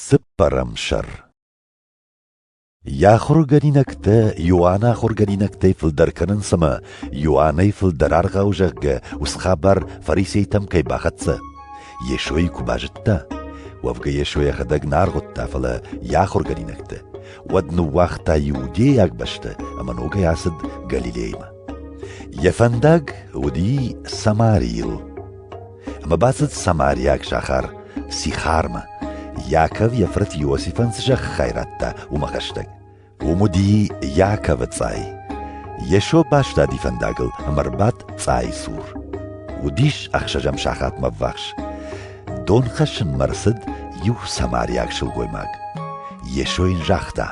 Цыппӕрӕм сӕр. Йӕ ахуыргӕнинӕгтӕ Иоанны ахуыргӕнинӕгтӕй фылдӕр кӕнынц ӕмӕ Иоаннӕй фылдӕр аргъау, зӕгъгӕ, уыцы хабар фарисейтӕм кӕй бахӕццӕ, Йесойы куы базыдта, уӕвгӕ Йесо йӕхӕдӕг нӕ аргъуыдта, фӕлӕ йӕ ахуыргӕнинӕгтӕ, уӕд ныууагъта иудейаг бӕстӕ ӕмӕ ногӕй ацыд Галилеймӕ. Йӕ фӕндаг уыди Самарийыл. Ӕмӕ бацыд самариаг сахар Сихармӕ, Яков йӕ фырт Иосифӕн цы зӕххы хай радта, уымӕ хӕстӕг. Уым уыди Яковы цъай. Йесо бастади фӕндагыл ӕмӕ ӕрбадт цъайы цур. Уыдис ӕхсӕзӕм сахатмӕ ӕввахс. Дон хӕссынмӕ ӕрцыд иу самариаг сылгоймаг. Йесо йын загъта: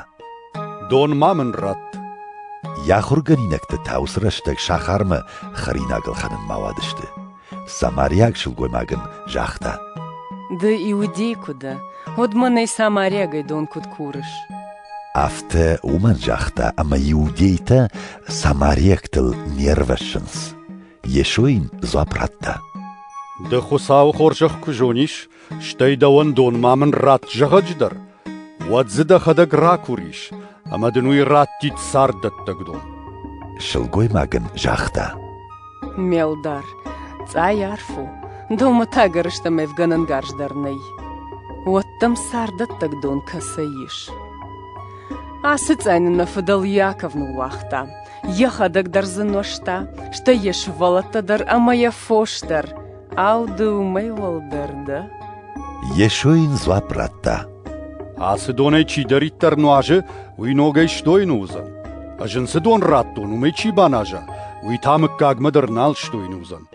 «Дон ма мын ратт». Йӕ ахуыргӕнинӕгтӕ та уыцы рӕстӕг сахармӕ хӕринаг ӕлхӕнынмӕ уадысты. Самариаг сылгоймаг ын загъта: «Ды иудей куы дӕ, уӕд мӕнӕй самариагӕй дон куыд курыс?» Афтӕ уымӕн загъта, ӕмӕ иудейтӕ самариӕгтыл не рвӕссынц. Йесо йын дзуапп радта: «Ды Хуыцауы хорзӕх куы зонис, стӕй дӕуӕн дон ма мын ратт зӕгъӕджы дӕр, уӕд дзы дӕхӕдӕг ракурис, ӕмӕ дын уый раттид царддӕттӕг дон. Сылгоймаг ын загъта: Ме лдар, цъай арф у, дӕумӕ та ӕгӕрыстӕм ӕвгӕнӕнгарз дӕр нӕй. Уӕд дӕм царддӕттӕг дон кӕцӕй ис? Ацы цъай нын нӕ фыдӕл Иаков ныууагъта. Йӕхӕдӕг дӕр дзы нуӕзта, стӕй йӕ сывӕллӕттӕ дӕр ӕмӕ йӕ фос дӕр. Ау, ды уымӕй уӕлдӕр дӕ? Йесо йын дзуапп радта: Ацы донӕй чидӕриддӕр нуазы, уый ногӕй сдойны уыдзӕн. Ӕз ын цы дон радтон, уымӕй чи баназа, уый та мыггагмӕ дӕр нал сдойны уыдзӕн.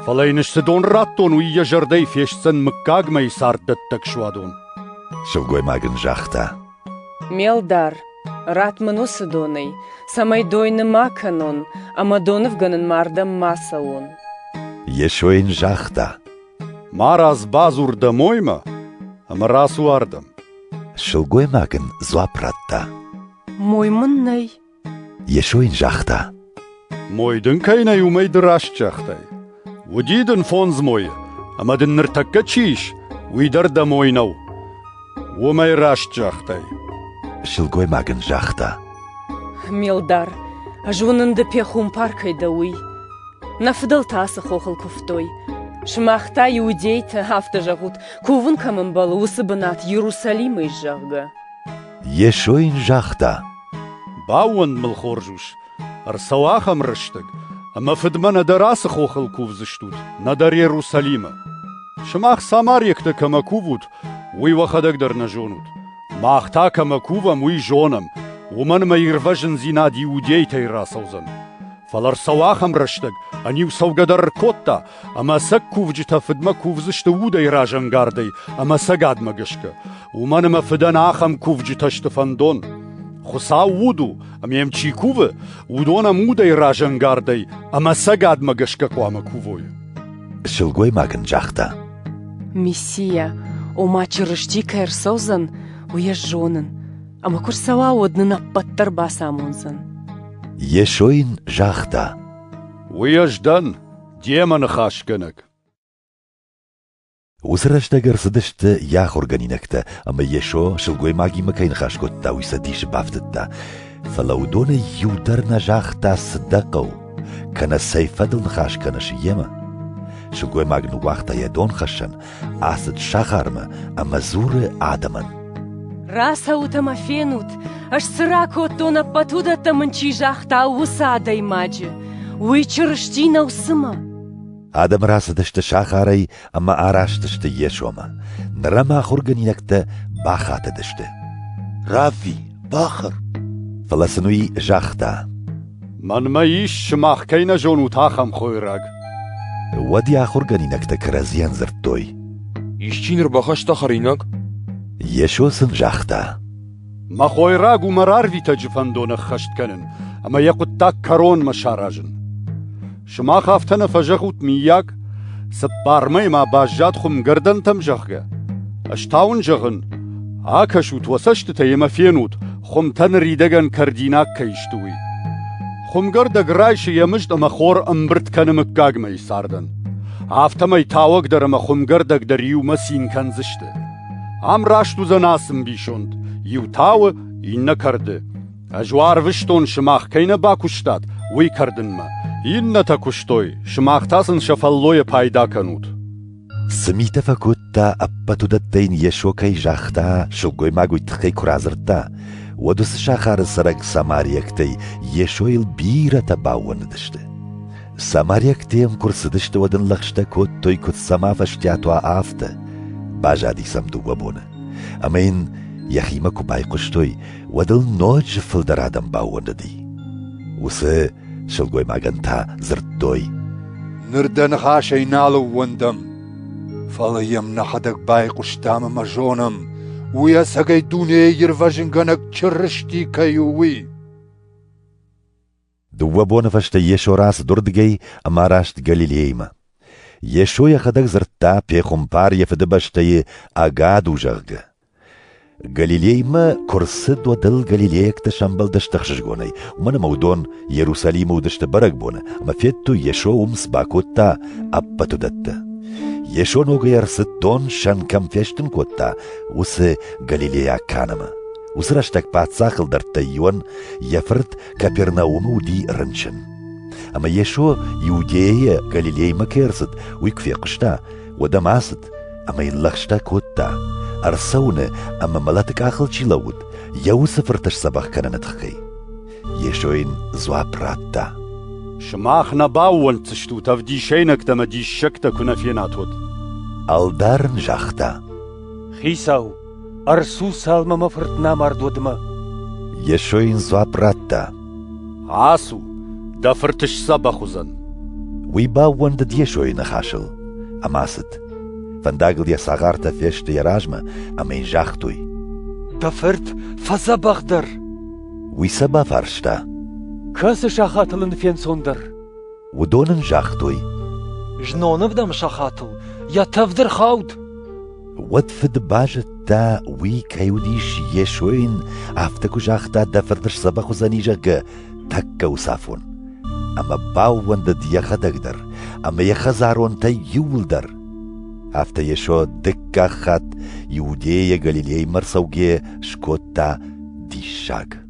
Фӕлӕ йын ӕз цы дон радтон, уый йӕ зӕрдӕйы фестдзӕн мыггагмӕйы царддӕттӕг суадон. Сылгоймаг ын загъта: Ме лдар, ратт мын уыцы донӕй, цӕмӕй дойны ма кӕнон ӕмӕ донывгӕнынмӕ ардӕм ма цӕуон. Йесо йын загъта: Марадз, бадзур дӕ моймӕ ӕмӕ рацу ардӕм. Сылгоймаг ын дзуапп радта: Мой мын нӕй. Йесо йын загъта: Мой дын кӕй нӕй, уымӕй ды раст загътай. Уыди дын фондз мойы, ӕмӕ дын ныртӕккӕ чи ис, уый дӕр дӕ мой нӕу. Уымӕй раст загътай. Сылгоймаг ын загъта: Ме лдар, ӕз уынын ды пехуымпар кӕй дӕ, уый. Нӕ фыдӕлтӕ ацы хохыл куывтой. Сымах та, иудейтӕ, афтӕ зӕгъут, кувын кӕм ӕмбӕлы, уыцы бынат Иерусалимы ис, зӕгъгӕ. Йесо йын загъта: Баууӕнд мыл, хорз ус, ӕрцӕуа ахӕм рӕстӕг, ӕмӕ фыдмӕ нӕдӕр ацы хохыл кувдзыстут, нӕдӕр Иерусалимы. Сымах самариӕгтӕ кӕмӕ кувут, уый уӕхӕдӕг дӕр нӕ зонут. Мах та кӕмӕ кувӕм, уый зонӕм, уымӕн ӕмӕ ирвӕзындзинад иудейтӕй рацӕудзӕн. Фӕлӕ ӕрцӕуа ахӕм рӕстӕг, ӕниу цӕугӕ дӕр ӕркодта, ӕмӕ ӕцӕг кувджытӕ фыдмӕ кувдзысты удӕй разӕнгардӕй ӕмӕ ӕцӕгадмӕ гӕсгӕ, уымӕн ӕмӕ фыдӕн ахӕм кувджытӕ сты фӕндон. Хуыцау уд у, ӕмӕ йӕм чи кувы, уыдон ӕм удӕй разӕнгардӕй ӕмӕ ӕцӕгадмӕ гӕсгӕ хъуамӕ кувой. Сылгоймаг ын загъта: Мессия, ома Чырысти кӕй ӕрцӕудзӕн, уый ӕз зонын, ӕмӕ куы рцӕуа, уӕд нын ӕппӕт дӕр бацамондзӕн. Йесо йын загъта: Уый ӕз дӕн, демӕ ныхасгӕнӕг. Уыцы рӕстӕг ӕрцыдысты йӕ ахуыргӕнинӕгтӕ, ӕмӕ Йесо сылгоймагимӕ кӕй ныхас кодта, уый сӕ дисы бафтыдта. Фӕлӕ уыдонӕй иу дӕр нӕ загъта, цы дӕ хъӕуы, кӕнӕ цӕй фӕдыл ныхас кӕныс йемӕ. Сылгоймаг ныууагъта йӕ донхӕссӕн, ацыд сахармӕ ӕмӕ дзуры адӕмӕн: Рацӕут ӕмӕ фенут, ӕз цы ракодтон, ӕппӕт уыдӕттӕ мын чи загъта, уыцы адӕймаджы. Уый Чырысти нӕу цымӕ? Адӕм рацыдысты сахарӕй ӕмӕ араст сты Йесомӕ. Ныр ӕм ахуыргӕнинӕгтӕ бахатыдысты: Равви, бахӕр! Фӕлӕ сын уый загъта: Мӕнмӕ ис, сымах кӕй нӕ зонут, ахӕм хойраг. Уӕд йӕ ахуыргӕнинӕгтӕ кӕрӕдзийӕн дзырдтой: Исчи ныр бахаста хӕринаг? Йесо сын загъта: Мӕ хойраг у мӕ рарвитӕджы фӕндон ӕххӕст кӕнын ӕмӕ йӕ хъуыддаг кӕронмӕ саразын. Сымах афтӕ нӕ фӕзӕгъут, миййаг, цыппар мӕйы ма баззад хуымгӕрдӕнтӕм, зӕгъгӕ? Ӕз та уын зӕгъын, акӕсут уӕ цӕстытӕй ӕмӕ фенут, хуымтӕ ныридӕгӕн кӕрдинаг кӕй сты, уый. Хуымгӕрдӕг райсы йӕ мызд ӕмӕ хор ӕмбырд кӕны мыггагмӕйы цардӕн. Афтӕмӕй тауӕг дӕр ӕмӕ хуымгӕрдӕг дӕр иумӕ цин кӕндзысты. Ам раст уыдзӕн ацы ӕмбисонд: иу тауы, иннӕ кӕрды. Ӕз уӕ арвыстон, сымах кӕй нӕ бакуыстат, уый кӕрдынмӕ. Иннӕтӕ куыстой, сымах та сын сӕ фӕллойӕ пайда кӕнут. Цы митӕ фӕкодта, ӕппӕт уыдӕттӕ йын Йесо кӕй загъта, сылгоймаг уый тыххӕй куы радзырдта, уӕд уыцы сахары цӕрӕг самариӕгтӕй Йесойыл бирӕтӕ баууӕндыдысты. Самариӕгтӕ йӕм куы рцыдысты, уӕд ын лӕгъстӕ кодтой, куыд сӕм афӕстиат уа, афтӕ. Базади сӕм дыууӕ боны. Ӕмӕ йын йӕхимӕ куы байхъуыстой, уӕд ыл ноджы фылдӕр адӕм баууӕндыди. Уыцы сылгоймагӕн та дзырдтой: Ныр дӕ ныхасӕй нал ӕууӕндӕм, фӕлӕ йӕм нӕхӕдӕг байхъуыстам ӕмӕ зонӕм, уый ӕцӕгӕй дунейы ирвӕзынгӕнӕг Чырысти кӕй у, уый. Дыууӕ боны фӕстӕ Йесо рацыд уырдыгӕй ӕмӕ араст Галилеймӕ. Йесо йӕхӕдӕг дзырдта, пехуымпар йӕ фыдыбӕстӕйы ӕгад у, зӕгъгӕ. Галилеймӕ куы рцыд, уӕд ыл галилейӕгтӕ сӕмбӕлдысты ӕхсызгонӕй, уымӕн ӕмӕ уыдон Иерусалимы уыдысты бӕрӕгбоны ӕмӕ федтой, Йесо уым цы бакодта, ӕппӕт уыдӕттӕ. Йесо ногӕй ӕрцыд, дон сӕн кӕм фестын кодта, уыцы галилейаг Канамӕ. Уыцы рӕстӕг паддзахы ӕлдӕрттӕй иуӕн йӕ фырт Капернаумы уыди рынчын. Ӕмӕ Йесо Иудейӕйӕ Галилеймӕ кӕй ӕрцыд, уый куы фехъуыста, уӕд ӕм ацыд ӕмӕ йын лӕгъстӕ кодта, ӕрцӕуыны ӕмӕ мӕлӕты къахыл чи лӕууыд, йӕ уыцы фырты сдзӕбӕх кӕныны тыххӕй. Йесо йын дзуапп радта: Сымах нӕ баууӕнддзыстут, ӕвдисӕйнӕгтӕ ӕмӕ диссӕгтӕ куы нӕ фенат, уӕд. Ӕлдар ын загъта: Хицау, ӕрцу, цалынмӕ мӕ фырт нӕ амард, уӕдмӕ. Йесо йын дзуапп радта: Ацу, дӕ фырт сдзӕбӕх уыдзӕн. Уый баууӕндыд Йесойы ныхасыл ӕмӕ ацыд. Фӕндагыл йӕ цагъартӕ фесты йӕ размӕ ӕмӕ йын загътой: Дӕ фырт фӕдзӕбӕхдӕр. Уый сӕ бафарста: Кӕцы сахатыл ын фенцондӕр? Уыдон ын загътой: Знон ӕвдӕм сахатыл йӕ тӕвд ӕрхауд. Уӕд фыд базыдта, уый кӕй уыдис Йесо йын афтӕ куы загъта, дӕ фырт сдзӕбӕх уыдзӕни, зӕгъгӕ, тӕккӕ уыцы афон. Ӕмӕ баууӕндыд йӕхӕдӕг дӕр ӕмӕ йӕ хӕдзаронтӕй иууылдӕр. Афтӕ Йесо дыккаг хатт Иудейӕ Галилеймӕ ӕрцӕугӕ скодта диссаг.